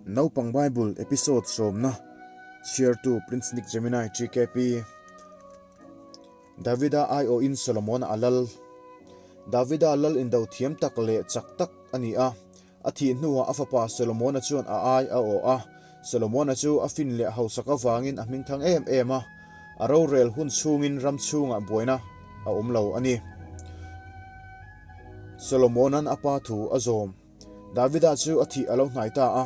Naupang Bible episode sawmna chhiartu Prince Nick Gemini TKP Davida aiawhin Solomona a lal Davida lal indo thiam tak leh chak tak a ni a, a thih hnuah a fapa Solomona chuan a ai a awh a. Solomona chu a fin leh hausak avangin a hmingthang em em a, a rorel hun chhungin ram chhungah buaina a awm lo a ni. Solomona'n a pa thu a zawm. Davida chu a thih a lo hnai ta a,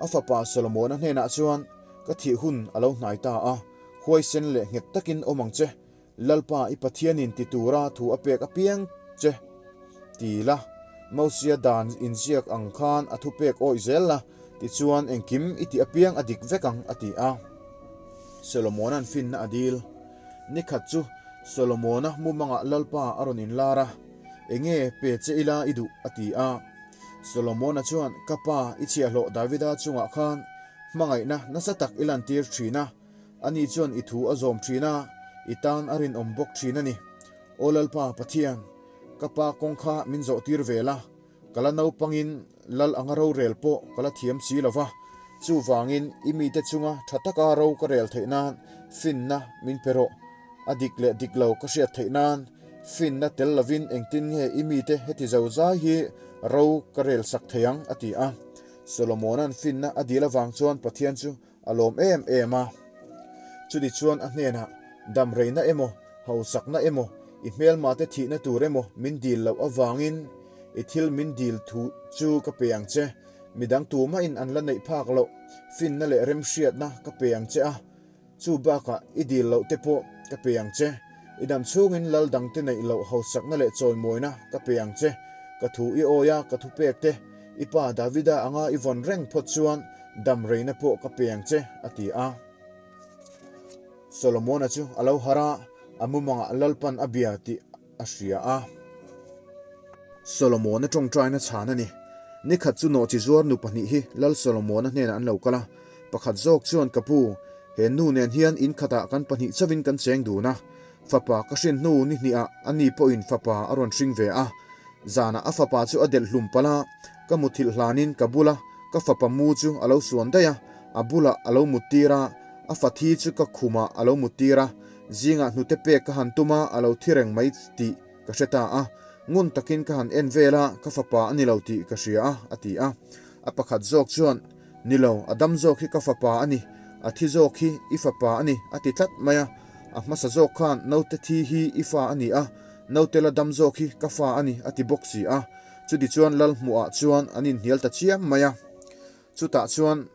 a fapa Solomona hnenah chuan, Ka thih hun a lo hnai ta a, huaisen leh nghet takin awm ang che, Lalpa i Pathianin ti tura thu a pek apiang che, ti la, Mosia dan inziak ang khan a thupek awih zel la, tichuan engkim i tih apiang a dik vek ang, a ti a. Solomona'n finna a dil. Nikhat chu Solomona mumangah Lalpa a rawn inlar a. Enge pe che ila i duh? a ti a. Solomona chuan, Ka pa, i chhiahhlawh Davida chungah khan hmangaihna nasa tak i lantir thin a, ani chuan i thu a zawm thin a, i tan a rinawm bawk thin a ni. Aw Lalpa Pathian, ka pa kawng kha min zawhtir ve la, ka la naupangin lal anga rorel pawh ka la thiam si lo va, chuvangin i mite chunga tha taka ro ka rel theih nan finna min pe rawh. A dik leh dik lo ka hriat theih nan finna tel lovin engtin nge i mite heti zo zai hi ro ka rel sak thei ang? a ti a. Solomona'n finna a dil avang chuan Pathian chu a lawm em em a. Chutichuan a hnenah, Damreina emaw, hausakna emaw, i hmelmate thihna tur emaw min dil loh avangin i thil min dil thu chu ka pe ang che. Midang tumahin an la neih phak loh finna leh remhriatna ka pe ang che a. Chu bakah i dil loh te pawh ka pe ang che. I dam chhungin lal dangte neih loh hausakna leh chawimawina ka pe ang che. Ka thu i awi a, ka thupek te i pa Davida anga i vawn reng phawt chuan dam reina pawh ka pe ang che, a ti a. Solomona chu a lo harh a, a mumangah Lalpan a bia tih a hria a. Solomona tawngtaina chhan a ni. Nikhat chu nawhchi zuar nu pahnih hi Lal Solomona hnenah an lo kal a. Pakhat zawk chuan, Ka pu, he nu nen hian in khatah kan pahnih chauhin kan cheng dun a. Fapa ka hrin hnu ni hnihah ani pawhin fapa a rawn hring ve a. Zanah a fapa chu a delh hlum palh a, ka muthilh hlanin ka bula ka fapa mu chu a lo suan daih a, a bulah a lo muttir a, a fa thi chu ka khumah a lo muttir a. Zingah hnute pek ka han tum a, a lo thi reng mai tih ka hre ta a. Ngun takin ka han en vel a, ka fapa a ni lo tih ka hria a, a ti a. A pakhat zawk chuan, Ni lo, a dam zawk hi ka fapa a ni, a thi zawk hi i fapa a ni, a ti tlat mai a. A hmasa zawk khan, Naute thi hi i fa a ni a, naute la dam zawk hi ka fa a ni, a ti bawk si a. Chutichuan Lalhmuhah chuan an inhnial ta chiam mai a. Chutah chuan.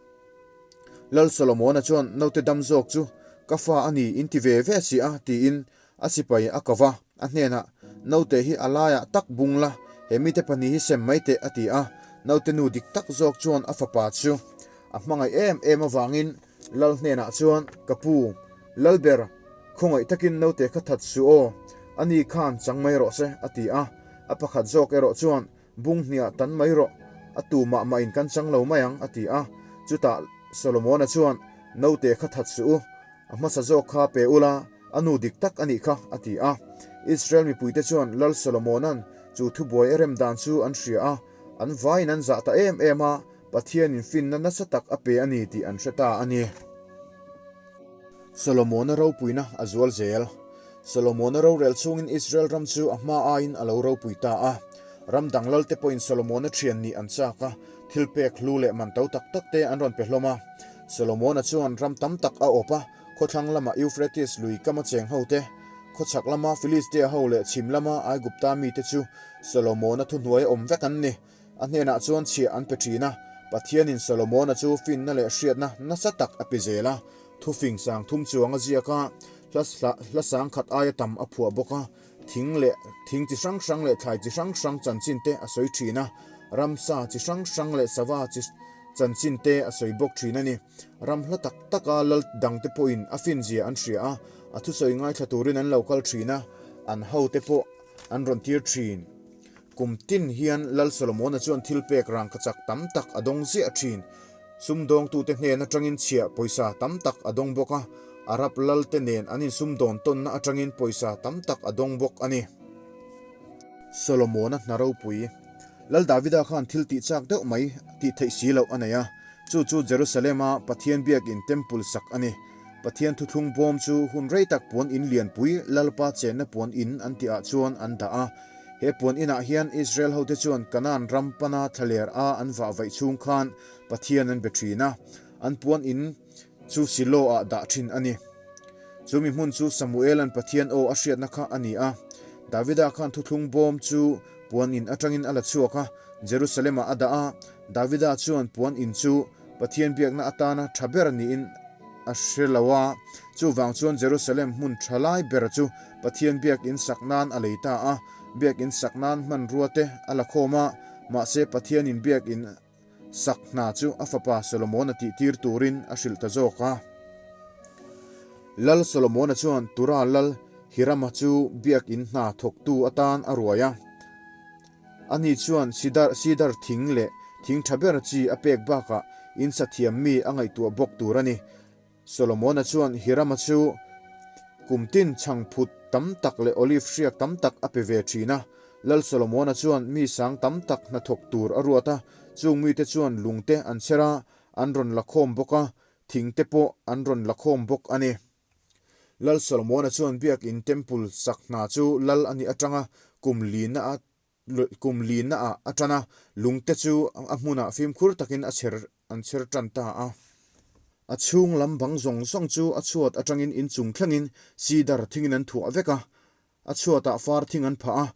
Lal Solomona chuan naute dam zawk chu ka fa a ni in ti ve ve si a tiin a sipai a ko va, a hnenah, Naute hi a laiah tak bung la, he mite pahnih hi sem mai teh a ti a. Naute nu dik tak zawk chuan a fapa chu a hmangaih em em avangin Lal hnenah chuan, Ka pu, Lalber, khawngaih takin naute kha that suh aw, ani khan chang mai rawh se a ti a. A pakhat zawk erawh chuan, Bung hniah tan mai rawh, a tu mah mah in kan chang lo mai ang, a ti a. Chutah Solomona chuan, Naute kha that suh u, a hmasa zawk kha pe ula, a nu dik tak a nih kha, a ti a. Israel mipuite chuan Lal Solomona'n chu thubuai a rem dan chu an hria a, an vaiin an zah ta em em a, Pathianin finna nasa tak a pe a ni tih an hre ta a ni. Solomona ropuina a zual zel. Solomona rorel chhungin Israel ram chu a hma aiin a lo ropui ta a. Ram dang lalte pawhin Solomona thian nih an chak a, thil pek hlu leh man to tak tak te an rawn pe hlawm a. Solomona chuan ram tam tak a awp a, khawthlang lama Euphrates lui kama cheng ho te, khawchhak lama Philistia ho leh chhim lama Aigupta mite chu Solomona thuhnuai a awm vek an ni. A hnenah chuan chhiah an pe thin a, Pathianin Solomona chu finna leh hriatna nasa tak a pe zel a. Thufing sang thum chuang a ziak a, hla sang khat aia tam a phuah bawk a, thing leh thing chi hrang hrang leh thlai chi hrang hrang chanchin te a sawi thin a, ramsa chi hrang hrang leh sava chi chanchin te a sawi bawk thin a ni. Ram hla tak taka lal dangte pawhin a finzia an hria a, a thusawi ngaithla turin an lo kal thin a, an hote pawh an rawn tir thin. Kum tin hian Lal Solomona chuan thil pek rangkachak tam tak a dawng ziah thin. Sumdawngtute hnen atangin chhiah pawisa tam tak a dawng bawk a, Arab lalte nen an insumdawn tawnna atangin pawisa tam tak a dawng bawk a ni. Solomona hna ropui. Lal Davida khan thil tih chak deuh mai tih theih si loh a nei a. Chu chu Jerusalem-a Pathian biakin Temple sak a ni. Pathian thuthlung bawm chu hun rei tak puan in lianpui Lalpa chenna puan in an tihah chuan an dah a. He puan inah hian Israel hote chuan Kanaan ram pana thlaler a an vah vaih chhung khan Pathian an be thin a, an puan in chu Silo-ah dah thin a ni. Chu mi hmun chu Samuel-a'n Pathian aw a hriatna kha a ni a. Davida khan thuthlung bawm chu puan in atangin a la chhuak a, Jerusalem-ah a dah a. Davida chuan puan in chu Pathian biakna atana tha ber niin a hre lo a, chuvang chuan Jerusalem hmun tha lai ber chu Pathian biakin sak nan a lei ta a. Biakin sak nan hmanrua te a la khawm a, mahse Pathianin biakin sak hna chu a fapa Solomona tihtir turin a hrilh ta zawk a. Lal Solomona chuan Tura lal Hirama chu biakin hna thawktu atan a ruai a. Ani chuan sidar sidar thing leh thing tha ber chi a pek bakah in sa thiam mi a ngaihtuah bawk tur a ni. Solomona chuan Hirama chu kum tin chhang phut tam tak leh olive hriak tam tak a pe ve thin a. Lal Solomona chuan mi sang tam tak hnathawk tur a ruat a, chung mite chuan lungte an chher a, an rawn la khawm bawk a, thingte pawh an rawn la khawm bawk a ni. Lal Solomona chuan biakin temple sak hna chu lal a nih atanga kum lina a kum lina ah a tan a, lungte chu a hmunah fimkhur takin a chher an chher tan ta a. A chhung lam bang zawng zawng chu a chhuat atangin inchung thlengin cedar thingin an thuah vek a, a chhuatah far thing an phah a,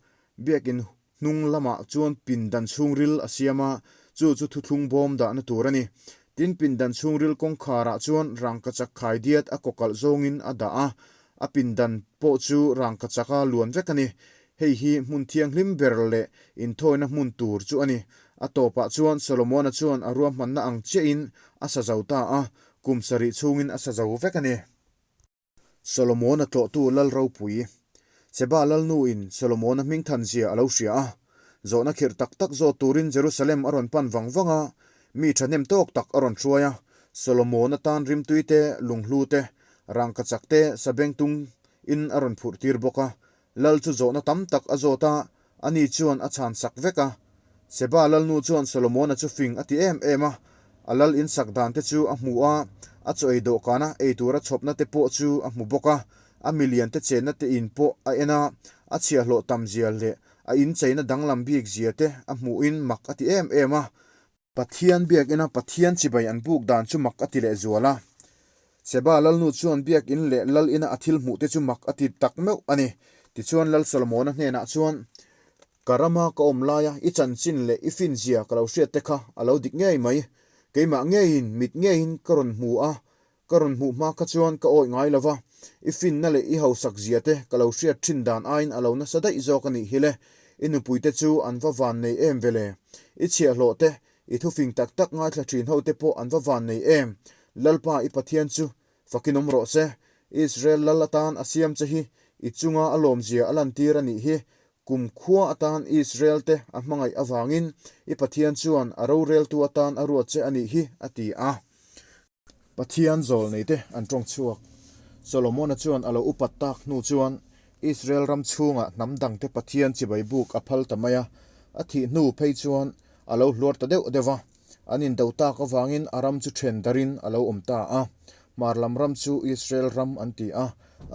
biakin hnung lamah chuan pindan chhungril a siam a, chu chu thuthlung bawm dahna tur a ni. Tin, pindan chhungril kawngkharah chuan rangkachak khai diat a kawkalh zawngin a dah a, a pindan pawh chu rangkachaka luan vek a ni. Hei hi hmun thianghlim ber leh inthawina hmun tur chu a ni. A tawpah chuan Solomona chuan a ruahmanna ang chiahin a sa zo ta a, kum sarih chhungin a sa zo vek a ni. Solomona tlawhtu Lal ropui, Seba Lalnuin Solomona hmingthan zia a lo hria a. Zawhna khirh tak tak zawt turin Jerusalem a rawn pan vang vang a, mi thahnem tawk tak a rawn hruai a. Solomona tan rimtui te, lunghlu te, rangkachak te, sabengtung in a rawn phurh tir bawk a. Lal chu zawhna tam tak a zawt a, ani chuan a chhan sak vek a. Seba lalnu chuan Solomona chu fing a ti em em a, a lal in sak dan te chu a hmu a, a chaw ei dawhkana ei tura chhawpna te pawh chu a hmu bawk a, a milian te chenna te in pawh a en a, a chhiahhlawh tam zia leh a incheina danglam bik zia te a hmuhin mak a ti em em a. Pathian biakina Pathian chibai an buk dan chu mak a ti leh zual a. Seba lalnu chuan biakin leh lal ina a thil hmuh te chu mak a ti tak meuh a ni. Tichuan Lal Solomona hnenah chuan, Ka rama ka awm laia i chanchin leh i finzia ka lo hriat te kha a lo dik ngei mai. Keimah ngeiin, mit ngeiin ka rawn hmu a, ka rawn hmuh hma kha chuan ka awih ngai lo va, i finna leh i hausak zia te ka lo hriat thin dan aiin a lo nasa daih zawk a nih hi le. I nupuite chu an va van nei em vele? I chhiahhlawh te, i thufing tak tak ngaithla thin ho te pawh an va van nei em? Lalpa i Pathian chu fakin awm rawh se. Israel lal atan a siam che hi i chunga a lawmzia a lantir a nih hi. Kum khua atan Israel te a hmangaih avangin i Pathian chuan a roreltu atan a ruat che a nih hi, a ti a. Pathian zawl neite an tawng chhuak. Solomona chuan a lo upat tak hnu chuan Israel ram chhungah hnam dangte Pathian chibai buk a phal ta mai a, a thih hnu phei chuan a lo hluar ta deuh deuh va. An indo tak avangin a ram chu then darin a lo awm ta a. Hmar lam ram chu Israel ram an ti a,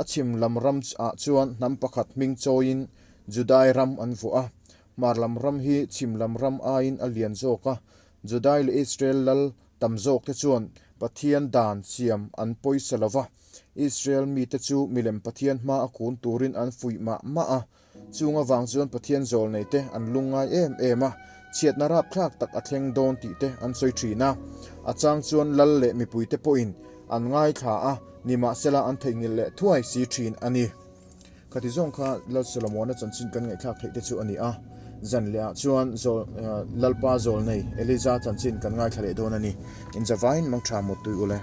a chhim lam ram ah chuan hnam pakhat hming chawiin Judai ram an vuah a. Hmar lam ram hi chhim lam ram aiin a lian zawk a, Judai leh Israel lal Tam zawkte chuan Pathian dan siam an pawisa lo va, Israel mite chu milem Pathian hma a kun turin an fuih mah mah a. Chung avang chuan Pathian zawlneite an lungngai em em a, chhiatna rapthlak tak a thleng dawn tih te an sawi thin a. A chang chuan lal leh mipuite pawhin an ngaithla a, nimahsela an theihnghilh leh thuai si thin a ni. Khati zawng kha Lal Solomona chanchin kan ngaihthlak theih te chu a ni a, zan leh ah chuan zawl Lalpa zawl nei Eliza chanchin kan ngaithla leh dawn a ni. Inzavain mangtha mawt tui ule.